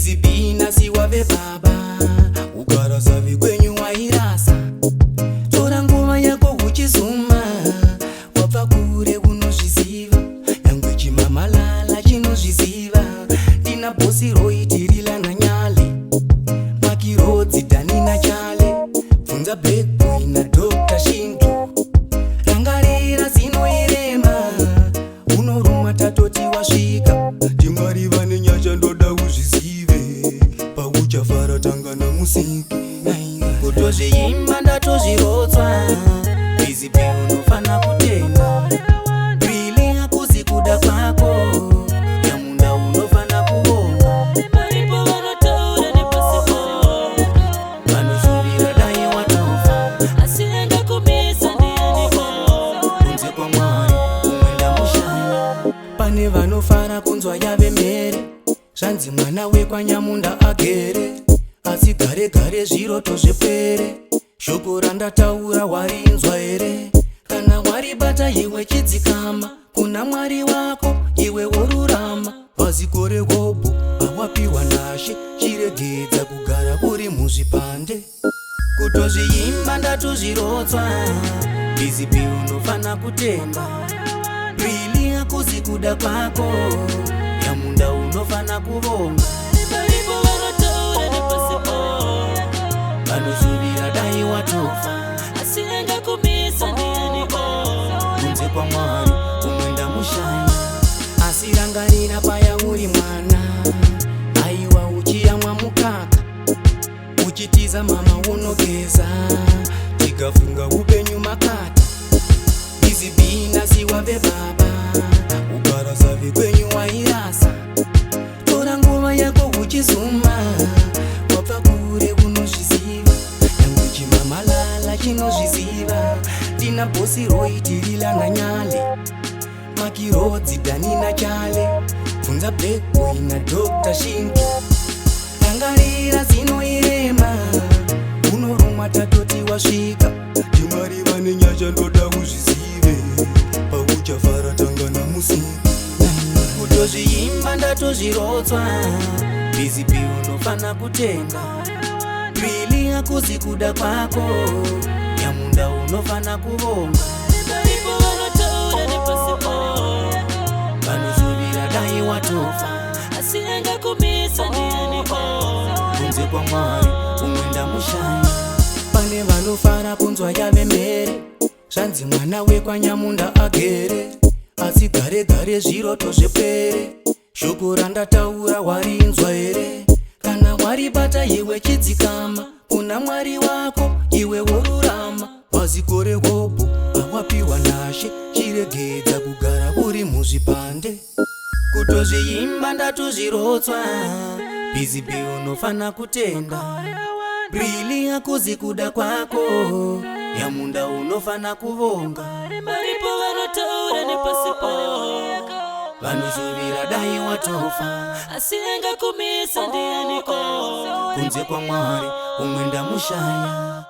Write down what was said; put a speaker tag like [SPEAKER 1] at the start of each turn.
[SPEAKER 1] Busy Bee nhasi wave baba, ugara savi kwenyu wairasa. Tora nguva yako uchizuma, wabva kure unozviziva, nyangwe chimamalala chinozviziva. Ndina Boss Roy, Tirila naNyale, Makirodzi, Dhani naChale, bvunza Black Boy naDr Shinto. Rangarira zinoirema, unorumwa tatoti wasvika.
[SPEAKER 2] Timwari vane nyasha, ndoda uzvizive, pauchafara tanga namusiki.
[SPEAKER 1] Kutozviimba ndatozvirotswa. Busy Bee unofana kutenda, really hakuzi kuda kwako, yamunda unofana kuvonga.
[SPEAKER 3] Varipo vanotaura nepasipo.
[SPEAKER 1] Vanoshuvira dai watofa.
[SPEAKER 3] Asi angakumisa ndianiko?
[SPEAKER 1] Kunze kwaMwari umwe ndamushaya. Pane vanofara kunzwa yave mhere, zvanzi mwana wekwanyamunda agere, asi gare gare zviroto zvepere. Shoko randataura warinzwa here? Kana waribata iwe chidzikama kuna Mwari wako, iwe worurama. Vazikore hobho awapiwa nashe, chiregedza kugara uri muzvipande. Kutozviimba ndatozvirotswa. Busy Bee unofana kutenda, really hakuzi kuda kwako, yamunda unofana kuvonga.
[SPEAKER 3] Varipo vanotaura nepasipo.
[SPEAKER 1] Vanoshuvira dai watofa.
[SPEAKER 3] Asi angakumisa ndianiko?
[SPEAKER 1] Kunze kwaMwari umwe ndamushaya. Asi rangarira paya uri mwana, aiwa, uchiyamwa mukaka, uchitiza mama unogeza, tikafunga upenyu makata. Busy Bee nhasi wave baba, ugara savi kwenyu wairasa. Tora nguva yako uchizuma, wabva kure unozviziva, nyangwe chimamalala chinozviziva. Ndina Boss Roy, Tirila naNyale, Makirodzi, Dhani naChale, bvunza Black Boy naDr Shinto. Rangarira zinoirema, unorumwa tatoti wasvika.
[SPEAKER 2] Timwari vane nyasha, ndoda uzvizive, pauchafara tanga namusiki.
[SPEAKER 1] Kutozviimba ndatozvirotswa. Busy Bee unofana kutenda, really hakuzi kuda kwako, yamunda unofana kuvonga.
[SPEAKER 3] Varipo vanotaura nepasipo.
[SPEAKER 1] Vanoshuvira dai watofa.
[SPEAKER 3] Asi angakumisa ndianiko?
[SPEAKER 1] Kunze kwaMwari umwe ndamushaya. Pane vanofara kunzwa yave mhere, zvanzi mwana wekwanyamunda agere, asi gare gare zviroto zvepere. Shoko randataura warinzwa here? Kana waribata iwe chidzikama kuna Mwari wako, iwe worurama. Wazikore hobho awapiwa nashe, chiregedza kugara uri muzvipande. Kutozviimba ndatozvirotswa. Busy Bee unofana kutenda, really hakuzi kuda kwako, yamunda unofana kuvonga.
[SPEAKER 3] Varipo vanotaura nepasipo.
[SPEAKER 1] Vanoshuvira dai watofa.
[SPEAKER 3] Asi angakumisa ndianiko?
[SPEAKER 1] Kunze kwaMwari umwe ndamushaya.